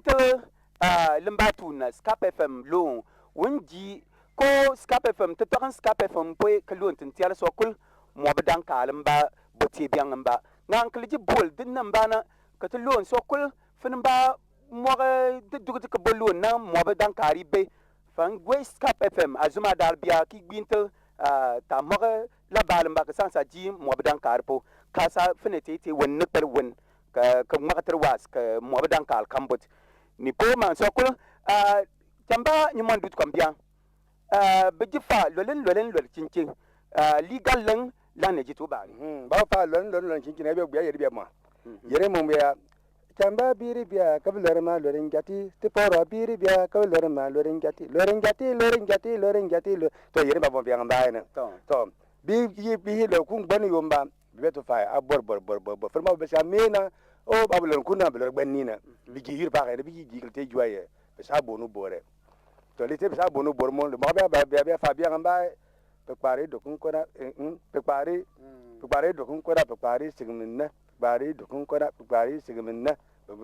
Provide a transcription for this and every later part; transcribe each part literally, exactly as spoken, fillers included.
Tǝ, ah, lǝmba tunǝ Scoop FM lon. Wunji ko Scoop FM, tǝtwakăn Scoop FM pwe kǝ lon tǝntiyal sokul, mobǝ dangkal lǝmba bote biang lǝmba. Nga ngǝ kǝlǝji bol dǝn lǝmba nǝ, kǝtǝ lon sokul, fǝnǝmba mwa dǝ duk dǝ kǝ bol lon nǝ, mobǝ dangkal ribe. Fang gwe Scoop FM, azuma dal bia ki gbintǝl, ah, ta mwa la bal lǝmba kǝ sansa ji mobǝ dangkal po. Kasa fǝnǝ te te wun nǝkpal wun. Kǝ, kǝ mwa kǝtǝr was, kǝ mobǝ dangkal kambut. Ni po man sokul, ah, chamba ni man dut kambia. Ah, biji fa, lolin, lolin, lol chinchi. Ah, legal lang, lane ji tu ba. Hmm, ba fa, lolin, lolin, lolin chinchi, na bia, bia, yeri bia ma. Hmm. Yeri mo bia. Chamba biri bia, kabi lori ma, lori ngati, ti poro biri bia, kabi lori ma, lori ngati, lori ngati, lori ngati, lori ngati, lo-, to yeri ba mo bia ngamba ina. To. To. Bi, bi, bi, lo kung bani yomba. Bi beto fa, a bor, bor, bor, bor, bor. Fǝrma besa mena, o, ba bǝlǝn kuna, bǝlǝn bǝn nina. Biji yir pa ka, biji ji kǝl te juwa ye. Besa bonu bore. To, li te besa bonu bore mo, mo bia, bia, bia, bia, fa bia ngamba, pekpari dokun kona, eh, mm, pekpari, pekpari dokun kona, pekpari sigimina, pekpari dokun kona, pekpari sigimina.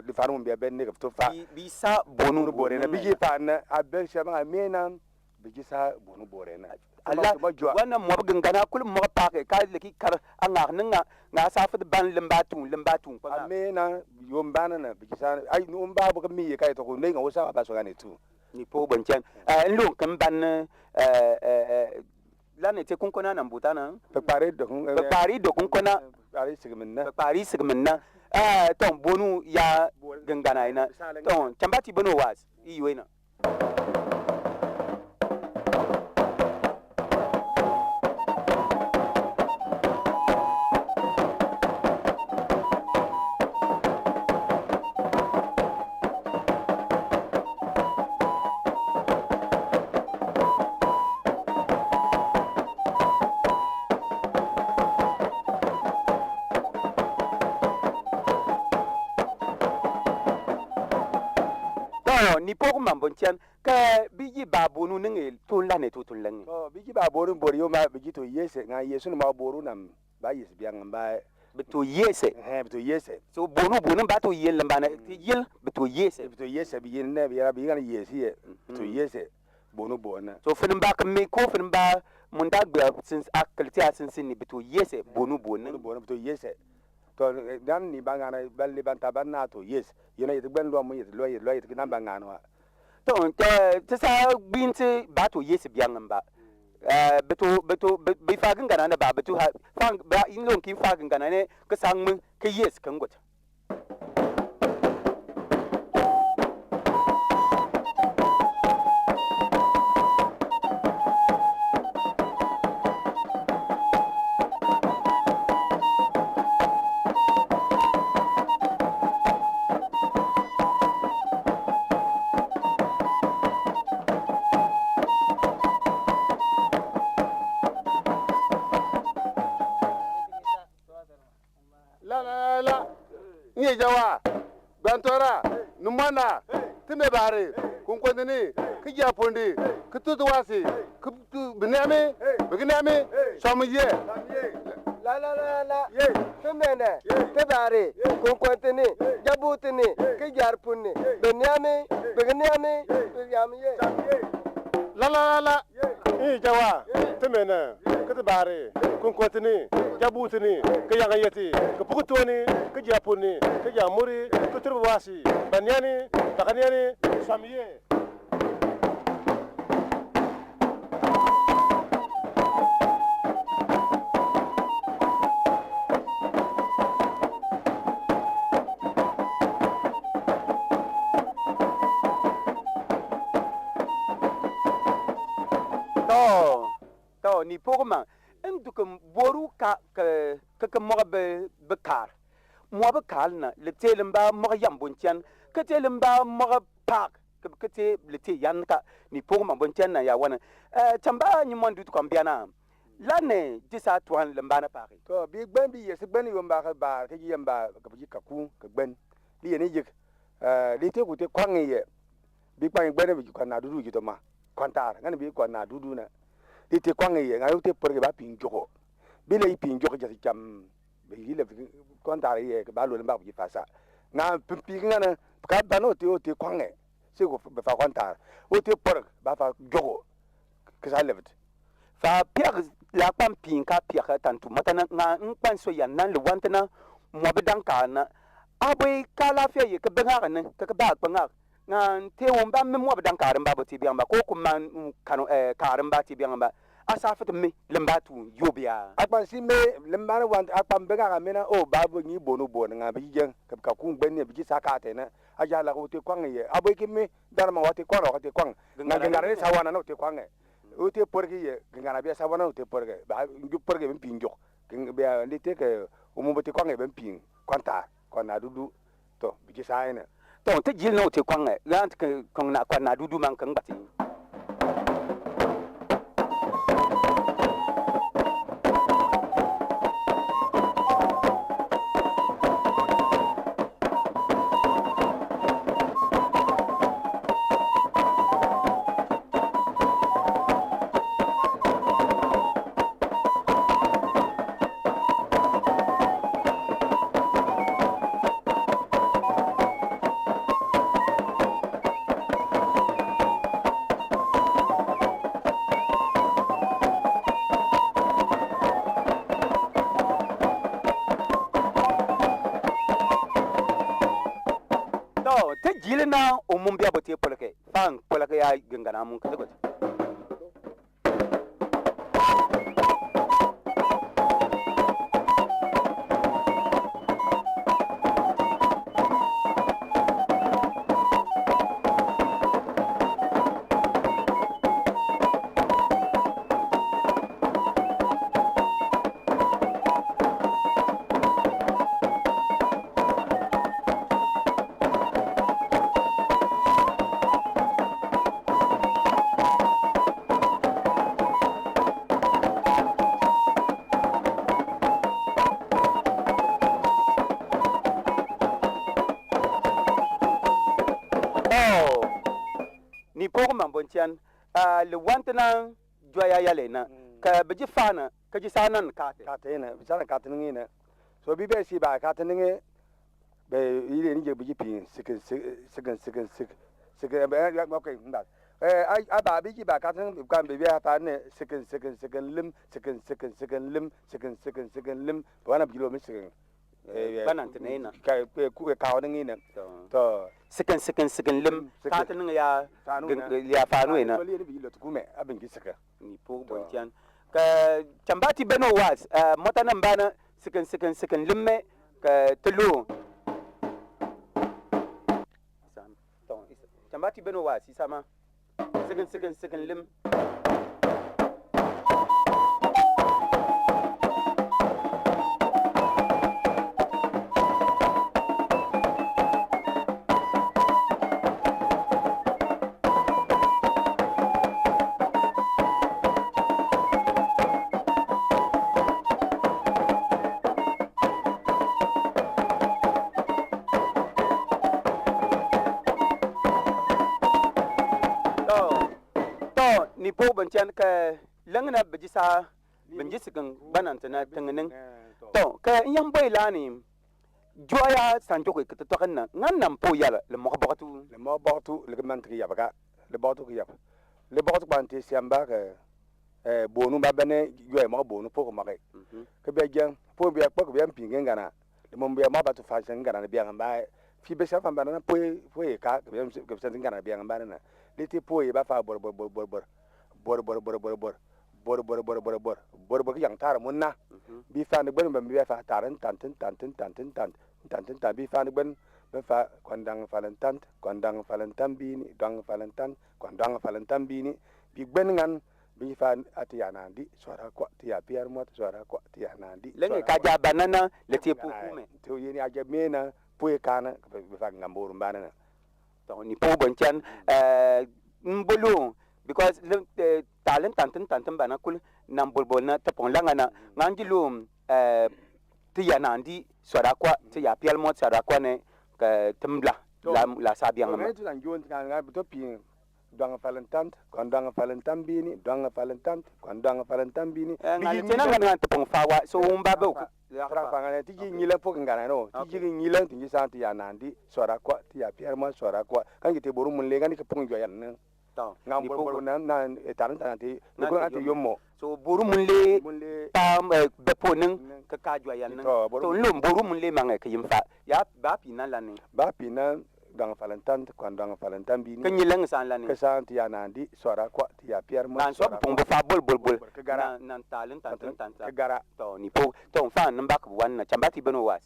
Li fa mo bia ben ne kap to fa. Bi, bisa bonu bore na, biji pa na, a ben siya mga mena, Biji sa bonu bore na. Allah, wana mo bǝ gǝngana kul mo bǝ pake, ka leki kar, a nga nǝnga, nga sa fǝt ban lǝmba tun, lǝmba tun, kwa nga. Ame na, yomba na na, biji sa, ai, numba bǝ kami ye ka ye to ko, ne nga wo sa ba so gane tu. Ni po bon chen. Eh, nlong kǝm ban, eh, eh, eh, lane te kun kona na mbuta na. Pekpari dokun, eh, pekpari dokun kona. Pekpari sigimina. Pekpari sigimina. Eh, tong bonu ya gǝngana ina. Tong, chamba ti bonu was, i yue na. To, ni pok mam bon chen. Kɛ bi ji ba bonu nǝngɛ tun lane tu tun lɛŋ. To, bi ji ba bonu bor yo ma bi ji to yese, nga Yesu nǝma boru nam ba yese biang ba. Bi to yese. He, bi to yese. So bonu bonu ba to yel lamba na ti yel bi to yese. Bi to yese, bi yel ne bi yara bi gan yese ye. Bi to yese. Bonu bonu. So fǝnǝm ba kǝme ko fǝnǝm ba munda gbe sin akal ti asin sin ni bi to yese bonu bonu. Bonu bonu bi to yese. To, eh, dan ni ba ngana, bal ni ban ta ban na to, yes. Yena yet gben lo mo yet lo yet lo yet kinan ba ngana wa. To, te, te sa gbin te ba to, yes, biang mba. Eh, beto, beto, be, be fa gin gana na ba, beto ha, fa, ba in lon kin fa gin gana ne, ke sang mun, ke yes, ke ngot. La, la, la, la. Nye jawa. Gbantora, numana, teme bare, kunkwandini, kija pundi, kututu wasi, kutu binyami, biginyami, somiye. La, la, la, la. Teme ne, te bare, kunkwandini, jabutini, kija pundi, binyami, biginyami, biginyami. La, la, la, la. I jawa, teme ne, kete bare, kunkwatini, jabutini, keyang yeti, kepukutoni, keja puni, keja muri, keturbu wasi, banyani, bakanyani, samiye. To, to, ni pok ma. Ndukǝm boru ka, ke, ke, ke mɔgɔ be, be kar. Mɔgɔ be kar na, le te lǝmba mɔgɔ yam bon chen. Ke te lǝmba mɔgɔ pak. Ke, ke te, le te yan ka. Ni pok ma bon chen na ya wana. Eh, chamba ni mɔn dut kɔm biana. Lane, jisa tuan lǝmba na pak. To, bi gben bi yes, gben yomba ke ba, ke yamba, ke bi kaku, ke gben. Li yeni yik. Eh, li te ku te kwang ye. Bi kpang gbɛn bi kɔn na dudu ji to ma. Kɔn tar, ngan bi kɔn na dudu na. Di te kwang ye, ngan te pur ke ba pin joko. Bi le pin joko jati cham. Bi le kɔn tar ye, ke ba lo le ba ji fasa. Nga pimpi ki nga na, ka ban ote, ote kwange. Si ko be fa kwan tar. Ote purk, ba fa joko. Kisa lebet. Fa piak la kwan pin ka piak tantu. Mata na nga nkwan so yan nan le wanta na mwa be dan ka na. Abwe ka lafiya ye ke be nga ne, ke ke ba kpa nga. Nga te won ba me mwa be dan ka ren ba bo ti biang ba. Ko ko man, mm, kano, eh, ka ren ba ti biang ba. Asa fete me, lemba tu, yobia. Akpan si me, lemba ne wan, akpan be nga me na, o, ba bo ni bo no bo nga be jeng, ke ka kung ben ne, be sa ka te na. Aja la ko te kwang ye. Abwe ki me, dara ma wa te kwang, wa te kwang. Nga gengara ne sa wana no te kwang ye. O te porge ye, gengara bia sa wana no te porge. Ba, ju porge ben pin jok. Geng bia, ndi te ke, o mo bo te kwang ye ben pin. Kwanta, kwan na dudu. To, biji sa ene. To, te jil no te kwang ye. Yan te ke, kwang na, kwan na dudu man keng bati. To, te jil na o mo bia bo te polke. Fan polke ya gengana mo kete. Oh. Ni pok man bon tian, ah, le wanta na jua ya yale na. Mm. Ka be ji fana, ka ji sanan kate. Kate na, bi sanan kate ngi na. So bi be si ba kate ngi, be ile ni je bi ji pin, sikin, sikin, sikin, sikin, sikin, eh, eh, okay, nda. Eh, ai, ai ba bi ji ba kate ngi, kan be be ha ta ne, sikin, sikin, sikin, lim, sikin, sikin, sikin, lim, sikin, sikin, sikin, lim. Wana bi lo mi sikin. Eh, eh, banan te ne na. Ka, eh, ku, eh, ka wani ngi na. To. To. Sikin, sikin, sikin lim. Mm, sikin. Ka te ngi ya, fanu na. Ya fanu na. So li ni bi lo tukume, abin gi sikin. Ni pok bon tian. Ka chamba ti beno was, eh, mota na mbana, sikin, sikin, sikin lim me, ka tulu. Sam, to, is-, chamba ti beno was, isama. Sikin, sikin, sikin lim. To, to, ni pok bon tian ka leng na be ji sa, be ji sikin banan te na tengening. To, ka nyang boy la ni, jua ya san joko ke te tokan na, ngan nam po ya la, le mok bok tu. Le mok bok tu, le ke man te ya ba ka, le bok tu ke ya. Le bok tu ban te siam ba ka, eh, bonu ba bene, jua ya mok bonu po ko mok e. Mhm. Ke bia jang, po bia po ke bia pin gengana. Le mo bia ma ba tu fa sen gana bia ngam ba. Fi be sa fa ba na poi, poi ka, ke bia sen gana bia ngam ba na. Le ti poi ba fa bor, bor, bor, bor, bor. Bor, bor, bor, bor, bor. Bor, bor, bor, bor, bor. Bor, bor ki yang tar mo na. Mhm. Bi fa ni ben ben bi fa tar tan, tan, tan, tan, tan, tan. Tan, tan, tan. Bi fa ni ben, ben fa, kwan dang fa lan tan, kwan dang fa lan tan bi ni, dang fa lan tan, kwan dang fa lan tan bi ni. Bi ben ngan, Bi fa ati ya nandi, swara kwa, ti ya piar mot, swara kwa, ti ya nandi. Lenge ka ja banana, le ti pu kume. To yeni aja mena, pu kana, be fa ngambor banana. To ni pu bon tian, eh, mbulu, because le, eh, talent tantin, tantin bana kul, nambul bona, tapong langana, nganji lum, eh, ti ya nandi, swara kwa, ti ya piar mot, swara kwa ne, ka tembla, la, la sabiang ma. To ngan tu nang juon, ngan, ngan, to pin. Duang falantand, kwan duang falantand bini, duang falantand, kwan duang falantand bini. Eh, ngan tena ngan ngan tepong fawa, so umba be oku. Tera fangane, tiji nyilang pok ngana no, tiji nyilang, tiji san, tia nandi, suara kwa, tia piarma, suara kwa. Kan kite boru munle kan kepong jua yan ne. Tau. Ngan boru, boru nan, nan, eh, taran taran ti, nukun ati yomo. So boru munle, munle. Tam, eh, bepo neng, keka jua yan ne. Tau, boru. So lum boru munle mange ke yimfa. Ya, ba pinan lane. Ba pinan, duang falantand, kwan duang falantand bini. Ke nyilang san lane. Ke san tia nandi, suara kwa, tia piarma. Nan so pung befa bol bol bol. Kegara. Nan, nan talen tan tan tan. Kegara. Tau, ni po, tau fan nembak wan na chambati beno was.